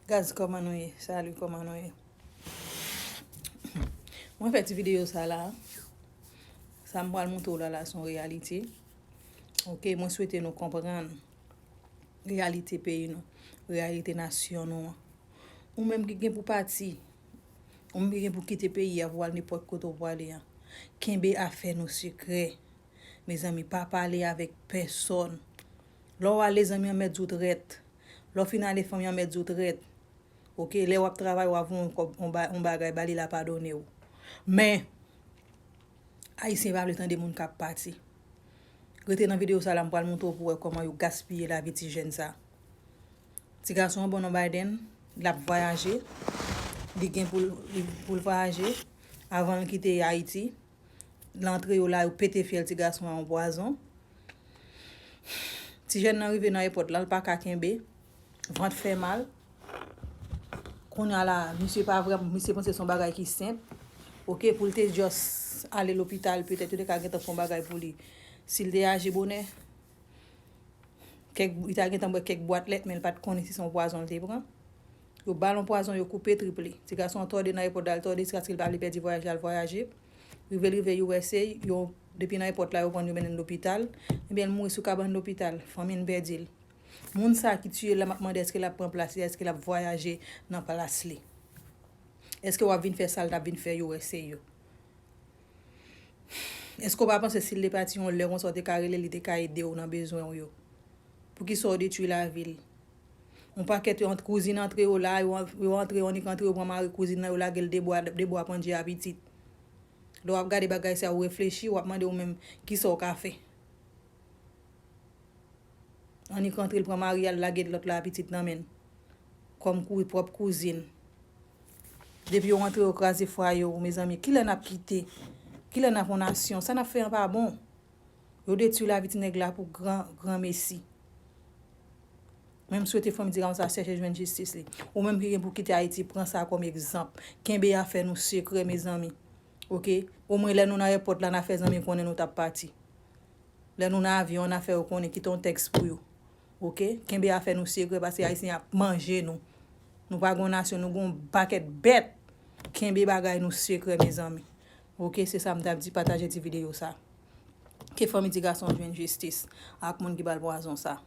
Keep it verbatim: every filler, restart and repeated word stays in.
Guys, kòman nou ye? Salut, kòman nou ye? Mwen fè ti videyo sa la. Sa m pral montre w la, la se yon reyalite. Ok, mwen swete nou konprann reyalite peyi nou, reyalite nasyon nou an. Ou menm ki gen pou pati, ou menm ki gen pou kite peyi a pou al nenpòt kote w prale an, kenbe afè nou sekrè. Mezanmi, pa pale avèk pèsòn. Lè w ale, zanmi an mèt di w trèt. Lè w fin ale, fanmi an mèt di w trèt. Ok, lè w ap travay, w ap voye yon kòb, yon ba-, yon bagay ba li, l a padone w. Men, Ayisyen pa vle tande moun k ap pati. Rete nan videyo sa la, m pral montre w pou w wè kòman yo gaspiye lavi ti jèn sa. Ti gason an bon non Biden, l ap vwayaje. Li gen pou l, li, pou l vwayaje. Avan l kite Ayiti, l antre yo la, yo pete fyèl ti gason an yon pwazon. Ti jèn nan rive nan ayewopò la, l pa ka kenbe. Vant fè mal. Kounye a la, misye pa vrèman, misye panse se yon bagay ki senp. Ok, pou l te just ale lopital, petèt yo te ka gentan fè yon bagay pou li. Si l te aji bonè, kèk, li ta gentan bwè kèk bwat lèt, men l pa t konnen si se yon pwazon l te pran. Yo ba l yon pwazon, yo koupe trip li. Ti gason an tòde nan ayewopò la, l tòde jiskaske l pa vle pèdi vwayaj la, l vwayaje. Rive l rive U S A, yo, depi nan ayewopò la, yo pran l, yo mennen l lopital. Ebyen, l mouri sou kabann lopital. Fanmi n pèdi l. Moun sa ki tiye l la, m ap mande èske l ap pran plas li, èske l ap vwayaje nan plas li. Èske w ap vin fè sa l t ap vin fè U S A yo? Èske w pa panse si l te pati yon lè konsa, w te ka rele li, te ka ede w nan bezwen w yo? Poukisa w detwi lavi l? Yon pakèt yo ant-, kouzin antre yo la, yo an-, yo antre, yo annik antre, yo pran mari kouzin nan, yo lage l de bwa, de bwa pandye a pitit. Lè w ap gade bagay sa, ou reflechi, w ap mande w menm, kisa w ka fè? Annik antre, l pran mari a, l lage lòt la pitit nan men l. Kòm kou-, pwòp kouzin. Depi yo antre, yo kraze fwaye w, mezanmi. Kilè n ap kite? Kilè n ap yon nasyon? Sa n ap fè an pa bon. Yo detwi lavi ti nèg la pou gran, gran mesi. Men m swete fanmi ti gason sa chèche jwenn jistis li. Ou menm ki gen pou kite Ayiti, pran sa kòm egzanp. Kenbe afè nou sekrè, mezanmi. Ok? Omwen lè nou nan ayewopò la, n a fè zanmi konnen nou t ap pati. Lè nou nan avyon, n a fè yo konnen, kite yon tèks pou yo. Ok? Kenbe afè nou sekrè, paske Ayisyen ap manje nou. Nou pa gen yon nasyon, nou gen yon pakèt bèt. Kenbe bagay nou sekrè, mezanmi. Ok, se sa m t ap di, pataje ti videyo sa. Ke fanmi ti gason jwenn jistis ak moun ki ba l pwazon sa.